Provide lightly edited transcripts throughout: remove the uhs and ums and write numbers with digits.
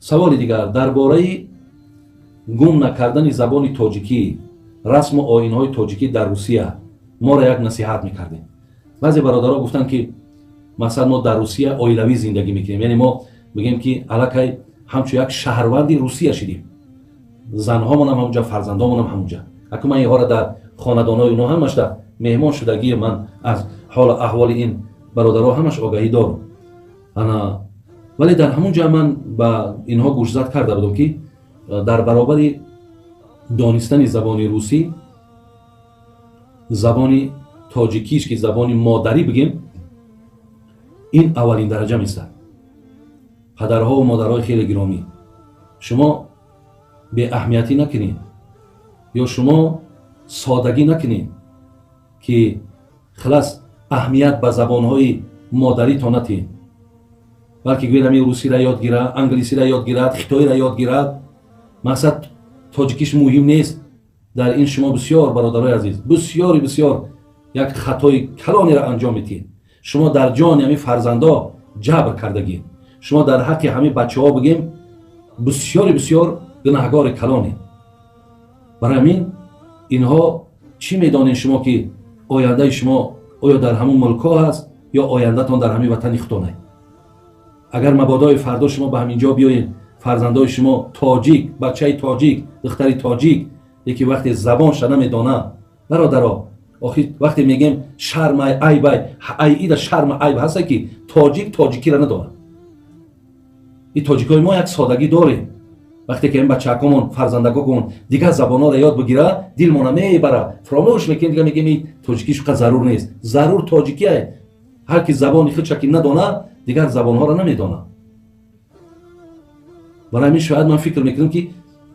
Саволи дигар дар бораи гум накардани забони тоҷикӣ, расму оинҳои тоҷикӣ дар Русия моро як насиҳат мекардем. Баъзе бародаро гуфтанд, ки масалан мо дар Русия оилавӣ зиндагӣ мекунем, яъне мо бигем, ки аллакай ҳамчун як шаҳрванди Русия шидем, занҳомонам ҳамунҷа, фарзандомонам ҳамунҷа. Аку ман инҳоро дар хонадонҳои онҳо ҳамашда меҳмон шудагии ман аз ҳолу аҳволи ин бародаро ҳамаш огаҳӣ дорам. Ана вале дар ҳамун ҷа ман ба инҳо гӯшзад карда будам, ки дар баробари донистани забони русӣ забони тоҷикиш, ки забони модарӣ бигем, ин аввалин дараҷа меистад. Падарҳову модарҳои хеле гиромӣ, шумо беаҳамиятӣ накунед ё шумо содагӣ накунед, ки хилас аҳамият ба забонҳои модаритон натиҳед, балки гӯед ҳамин русиро ёд гирад, англисиро ёд гирад, хитоиро ёд гирад, мақсад тоҷикиш муҳим нест. Дар ин шумо бисёр, бародарои азиз, бисёри бисёр як хатои калонеро анҷом медиҳед. Шумо дар ҷони ҳамин фарзандо ҷабр кардагиед. Шумо дар ҳаққи ҳамин бачаҳо, бигем, бисёри бисёр гунаҳгори калонед. Барои ҳамин инҳо чӣ медонед шумо, ки ояндаи шумо оё дар ҳамун мулкҳо ҳаст ё ояндатон дар ҳамин ватани худтон? Агар мабодои фардо шумо ба ҳамин ҷо биёед, фарзандои шумо тоҷик, бачаи тоҷик, духтари тоҷик, яке вақте забонша намедона, бародаро, охир вақте мегем шармай, айбай, ай ида шарма айб ҳаста, ки тоҷик тоҷикиро надонад. И тоҷикои мо як содагӣ дорем: вақте ки ин бачаакомон, фарзандакокон дигар забонҳоро ёд бигира, дилмона мебара, фаромӯш мекунем, дига мегем тоҷикиш қа зарур нест. Зарур тоҷикие. Ҳар ки забони худша ки надонад, дигар забонҳоро намедонад. Барои ҳамин шояд ман фикр мекунам, ки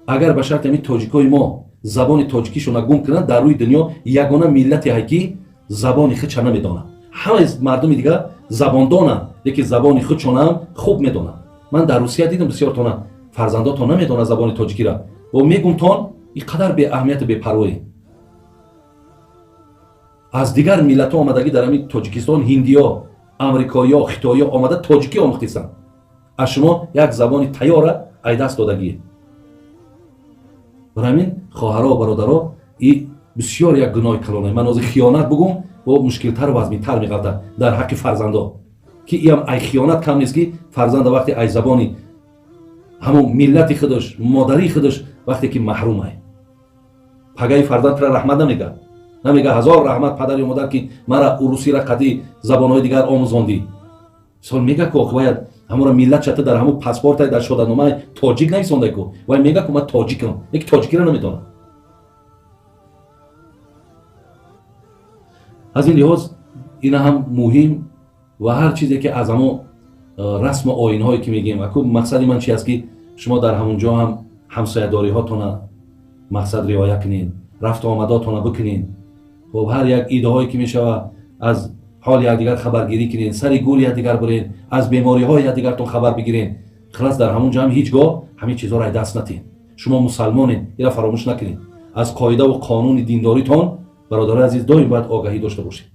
агар ба шарти ҳамин тоҷикои мо забони тоҷикишона гум кунанд, дар рӯи дунё ягона миллате ҳай, ки забони худша намедонад. Ҳамаи мардуми дигар забондонанд, лекин забони худшонаам хуб медонанд. Ман дар Русия дидам, бисёртона фарзандотон намедонад забони тоҷикиро. Бо мегумтон ин қадар беаҳамияту бепарвоӣ. Аз дигар миллатҳо омадагӣ дар ҳамин Тоҷикистон, ҳиндиё, амрикоиё, хитоиё омада тоҷикӣ омӯхтисанд. Аз шумо як забони тайёра ай даст додагӣ. Барои ҳамин, хоҳаро, бародаро, и бисёр як гуноҳи калона. Ман ҳозир хиёнат бугум, бо мушкилтару вазминтар меғалтад дар ҳаққи фарзандо, ки иам ай хиёнат кам нест, ки фарзанда вақте ай забони ҳамон миллати худаш, модарии худаш вақте ки маҳрумай, пагаи фарзанд тра раҳмат намега, намега: «Ҳазор раҳмат, падарю модар, ки мара урусира қади забонҳои дигар омӯзондӣ». Мисол мега ку, бояд ҳамонро миллат чата дар ҳамон паспортай, дар шаҳодатномаи тоҷик нависондай ку. Вай мега ку: «Ман тоҷикам», яки тоҷикиро намедонам. Аз ин лиҳоз ина ҳам муҳим ва ҳар чизе ки аз ҳамон расму оинҳое ки мегӯем. Аку мақсади ман чи аст, ки шумо дар ҳамон ҷо ҳам ҳамсоядориҳотона мақсад риоя кунед, рафту омадотона бикунед. Хуб, ҳар як идаҳое ки мешавад, аз ҳоли якдигар хабаргирӣ кунед, сари гури якдигар буред, аз бемориҳои якдигартон хабар бигиред. Хилас дар ҳамон ҷо ҳам ҳеҷ гоҳ ҳамин чизҳоро ай даст натиҳед. Шумо мусалмонед, ира фаромӯш накунед. Аз қоидаву қонуни диндоритон, бародарои азиз, доим бояд огаҳӣ дошта бошед.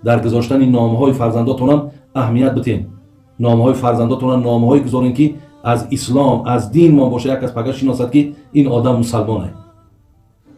Дар гузоштани номҳои фарзандотонам аҳамият битен. Номҳои фарзандотона номҳое гузорен, ки аз ислом, аз дин мо боша, як кас пага шиносад, ки ин одам мусалмоне.